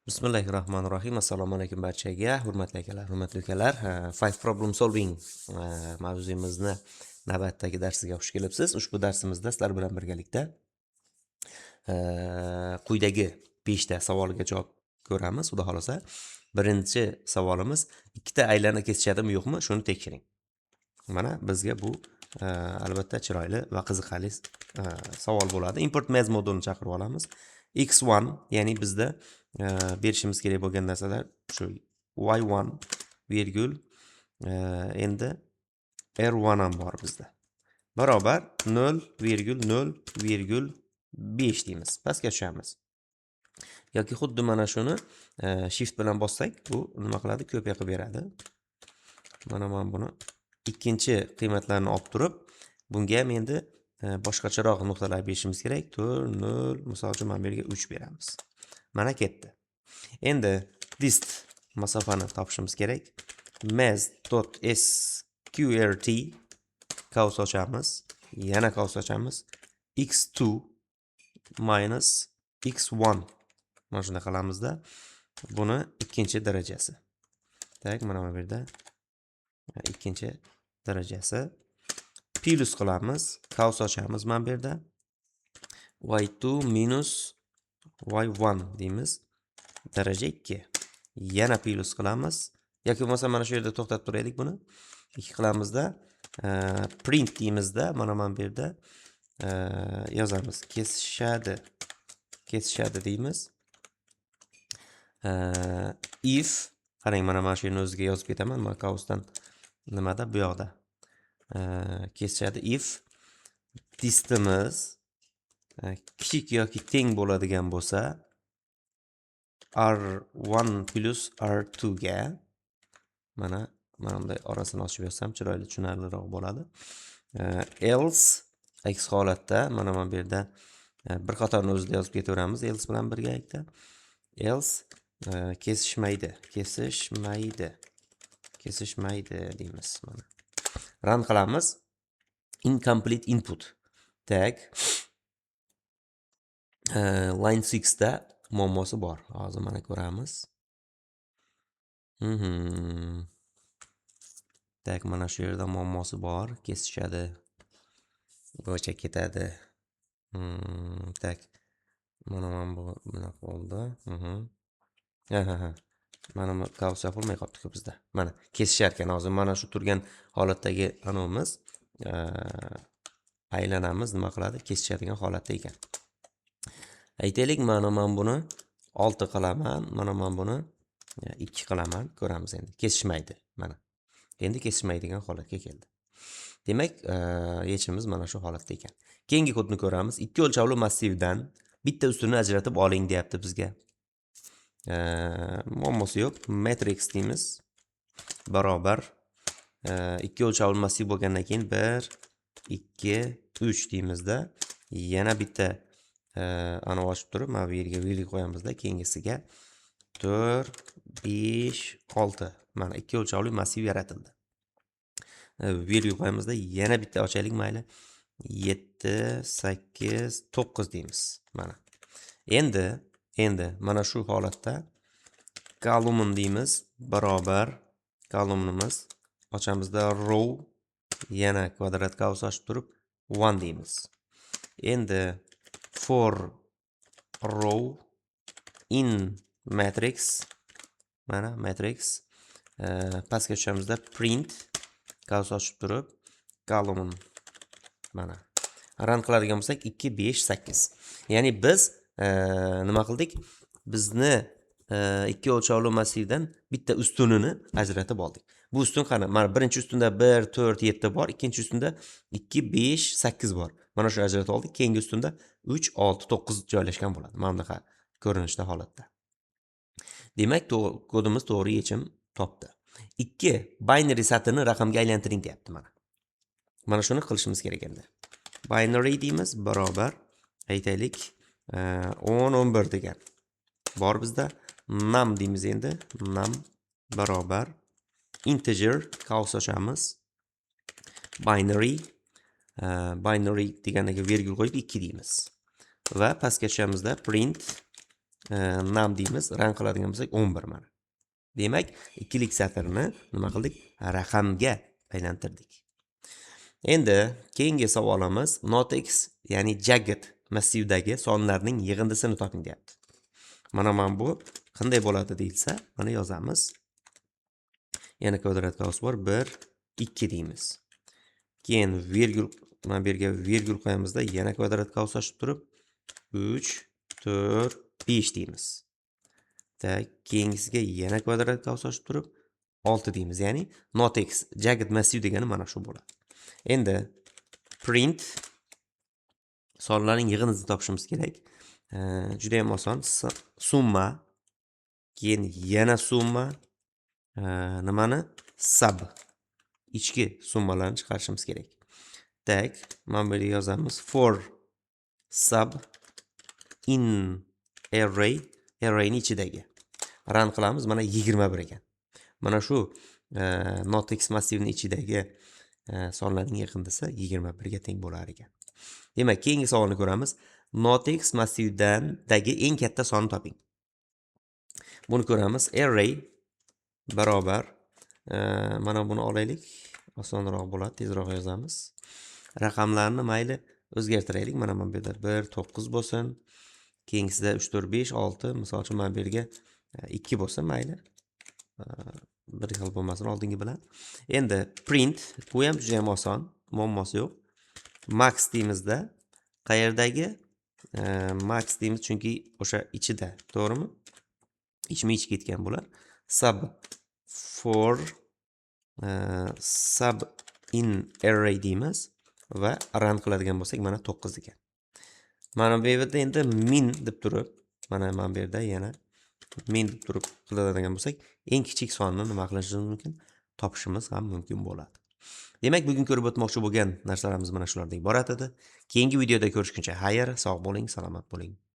Bismillahi rohmanir rohim. Assalomu alaykum barchaga, hurmatli akalar, hurmatli ukalar. Five Problem Solving mavzuyimizni navbatdagi darsiga xush kelibsiz. Ushbu darsimizda sizlar bilan birgalikda quyidagi 5 ta savolga javob ko'ramiz, xudo xohlasa. Birinchi savolimiz: ikkita aylana kesishadimi, yo'qmi, shuni tekshiring. Mana bizga bu albatta chiroyli va qiziqarli savol bo'ladi. Import math modulini chaqirib olamiz. X1, ya'ni bizda berishimiz kerak bo'lgan narsalar shu y1 virgul, endi r1 ham bor bizda. Barobar 0 virgul 0 virgul 5 deymiz. Pastga tushamiz. Yoki xuddi mana shuni shift bilan bossak, bu nima qiladi? Kopiya qilib beradi. Mana men buni ikkinchi qiymatlarni olib turib, bunga ham endi boshqacharoq nuqtalar berishimiz kerak. 4, 0, misol uchun, mana bu yerga 3 beramiz. Mana ketdi. Endi dist masofani topishimiz kerak. Math.sqrt qavs ochamiz, yana qavs ochamiz. X2 minus x1, mana shunday qilamizda, buni ikkinchi darajasi. Так, mana bu yerda ikkinchi darajasi plyus qilamiz, qavs ochamiz mana bu yerda. Y2 minus y1 deymiz. Daraja 2. Yana plyus qilamiz. Yoki bo'lmasa mana shu yerda to'xtatib turaylik buni. 2 qilamizda, print deymizda, mana bu yerda yozamiz. Kesishadi. Kesishadi deymiz. If qarang, mana shu yerni o'ziga yozib ketaman. Man qavsdan nimada, bu yoqda. Kesishadi if distimiz kichik yoki teng bo'ladigan bo'lsa R1 plus R2 ga. Mana bunday orasini ochib yozsam, chiroyli, tushunarliroq bo'ladi. Else, aks holatda, mana bu yerda bir qatorni o'zida yozib ketaveramiz else bilan birgalikda. Else kesishmaydi, kesishmaydi, kesishmaydi deymiz. Mana, run qilamiz. Incomplete input. Так, line 6 da muammosi bor, hozir mana ko'ramiz. Так, mana shu yerda muammosi bor, kesishadi bo'yicha ketadi. Так, mana bu bunaqa bo'ldi. Ha, mana bu qavs yopilmay qolibdi-ku bizda. Mana, kesishar ekan hozir mana shu turgan holatdagi anavimiz, aylanamiz nima qiladi, kesishadigan holatda ekan. Aytaylik, mana buni 6 qilaman, mana buni 2 qilaman, ko'ramiz endi kesishmaydi. Mana, endi kesishmaydigan holatga keldi. Demak, yechimimiz mana shu holatda ekan. Keyingi kodni ko'ramiz. Ikki o'lchovli massivdan bitta ustunni ajratib oling, deyapti bizga. Muammosi yo'q. Matrix deymiz, barobar ikki o'lchovli massiv bo'lgandan keyin 1, 2, 3 deymizda, yana bitta anavi ochib turib, mana bu yerga virgul qo'yamizda, keyingisiga 4, 5, 6. Mana, ikki o'lchovli massiv yaratildi. Virgul qo'yamizda, yana bitta ochaylik, mayli, 7, 8, 9 deymiz. Mana, endi mana shu holatda column deymiz, barobar columnimiz ochamizda, row, yana kvadrat qavs ochib turib 1 deymiz. Endi for row in matrix, mana matrix, pastga tushamizda, print qavs ochib turib column. Mana, run qiladigan bo'lsak, 2, 5, 8. Ya'ni biz nima qildik? Bizni ikki o'lchovli massivdan bitta ustunini ajratib oldik. Bu ustun qani? Mana, birinchi ustunda 1, 4, 7 bor, ikkinchi ustunda 2, 5, 8 bor. Mana shu ajratib oldik. Keyingi ustunda 3, 6, 9 joylashgan bo'ladi, mana bunaqa ko'rinishda, holatda. Demak, kodimiz to'g'ri yechim topdi. Ikki binary satrni raqamga aylantiring, deyapti. Mana shuni qilishimiz kerak. Endi binary deymiz, barobar, aytaylik, 10, 11 degan bor bizda. Num deymiz. Endi num barobar integer qavs ochamiz, binary, binary deganiga vergul qo'yib 2 deymiz va pastga tushamizda, print Num deymiz, run qiladigan bo'lsak, 11 mana. Demak, ikkilik satrni nima qildik? Raqamga aylantirdik. Endi keyingi savolimiz: notekis, ya'ni jagged massivdagi sonlarning yig'indisini toping, deyapti. Mana bu qanday bo'ladi deyilsa, mana yozamiz. Yana kvadrat qavs bor, 1, 2 deymiz. Keyin virgul, mana bu yerga virgul qo'yamizda, yana kvadrat qavs ochib turib 3, 4, 5 deymiz. Так, keyingisiga yana kvadrat qavs ochib turib 6 deymiz. Ya'ni notekis jagged massiv degani mana shu bo'ladi. Endi print, sonlarning yig'indisini topishimiz kerak. Juda ham oson. Summa, keyin yana summa, nimani? Sub, ichki summalarni chiqarishimiz kerak. Так, mana bu yerga yozamiz: for sub in array, arrayni ichidagi. Run qilamiz, mana 21 ekan. Mana shu notekis massivni ichidagi sonlarning yig'indisi 21 ga teng bo'lar ekan. Demak, keyingi savolni ko'ramiz. Notekis massivdagi eng katta sonni toping. Buni ko'ramiz. Array barobar, mana buni olaylik, osonroq bo'ladi, tezroq yozamiz. Raqamlarni mayli o'zgartiraylik. Mana bu yerda 1, 9 bo'lsin. Keyingisida 3, 4, 5, 6. Misol uchun, mana bu yerga 2 bo'lsin, mayli. Bir xil bo'lmasin oldingi bilan. Endi print, bu ham juda ham oson, muammosi yo'q. Max deymizda, qayerdagi max deymiz, chunki o'sha ichida, to'g'rimi? Ichma ich ketgan bular. Sub for sub in array deymiz va run qiladigan bo'lsak, mana 9 ekan. Mana bu yerda endi min deb turib, mana bu yerda yana min deb turib qiladigan bo'lsak, eng kichik sonni nima qilishimiz mumkin? Topishimiz ham mumkin bo'ladi. Demak, bugun ko'rib o'tmoqchi bo'lgan narsalarimiz mana shulardan iborat edi. Keyingi videoda ko'rishguncha xayr, sog' bo'ling, salomat bo'ling.